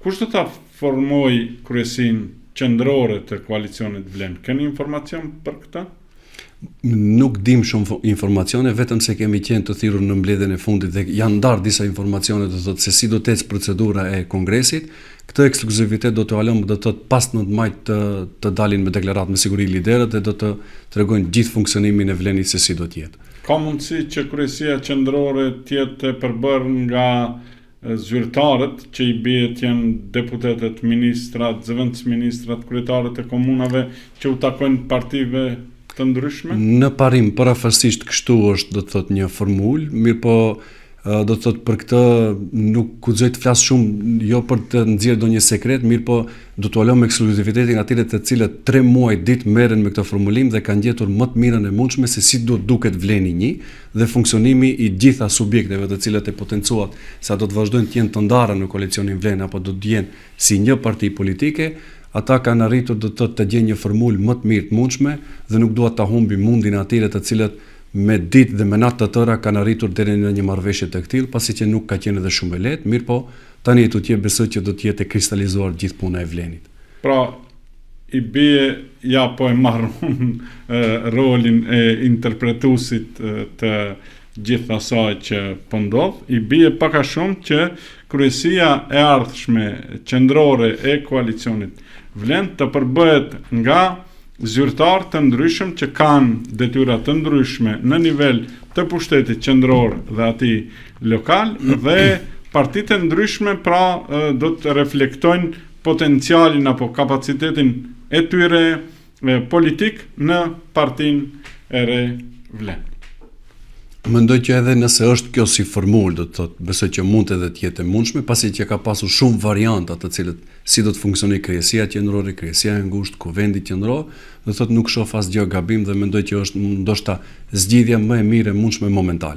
Kush do ta formojë kryesinë qendrore të koalicionit Vlen? Keni informacion për këtë? Nuk dim shumë informacione, vetëm se kemi qenë të thirrur në mbledhjen e fundit dhe janë ndarë disa informacione, do të thotë se si do të ecë procedura e kongresit. Këtë ekskluzivitet do t'ua lëmë, do të thotë pas 9 majit të të dalin me deklaratë me siguri liderët dhe do të tregojnë gjithë funksionimin e Vlenit se si do të jetë. Ka mundësi që kryesia qendrore të jetë e përbërë nga zyrtarët që i bie të jenë deputetët, ministrat, zëvendësministrat, kryetarët e komunave që u takojnë partive të ndryshme? Në parim, përafërsisht kështu është, do të thotë një formulë, mirëpo do të thotë për këtë nuk guxoj të flas shumë, jo për të nxjerrë ndonjë sekret, mirëpo do t'ua lëmë ekskluzivitetin atyre të cilët 3 muaj ditë merren me këtë formulim dhe kanë gjetur më të mirën e mundshme se si do duket Vleni 1 dhe funksionimi i gjitha subjekteve të cilat e potencuat se a do të vazhdojnë të jenë të ndara në koalicionin Vlen apo do të jenë si një parti politike, ata kanë arritur do të thotë të gjejnë një formulë më të mirë të mundshme dhe nuk dua ta humbim mundin e atyre të cilët me ditë dhe me natë të tëra kanë arritur deri në një marrëveshje të këtillë, pasi që nuk ka qenë edhe shumë e lehtë, mirëpo tani e tutje besoj që do të jetë e kristalizuar gjithë puna e Vlenit. Pra, i bie, ja po e marr unë rolin e interpretuesit të gjithë asaj që po ndodh, i bie pak a shumë që kryesia e ardhshme qendrore e koalicionit Vlen të përbëhet nga zyrtarë të ndryshëm që kanë detyra të ndryshme në nivel të pushtetit qendror dhe atij lokal dhe partitë e ndryshme pra do të reflektojnë potencialin apo kapacitetin e tyre politik në partinë e re Vlen. Mendoj që edhe nëse është kjo si formulë, do të thotë, besoj që mund edhe të jetë e mundshme, pasi që ka pasur shumë varianta të cilët si do të funksionojë kryesia qendrore, kryesia e ngushtë, kuvendi qendror, do të thotë nuk shoh asgjë gabim dhe mendoj që është ndoshta zgjidhja më e mirë e mundshme momentale.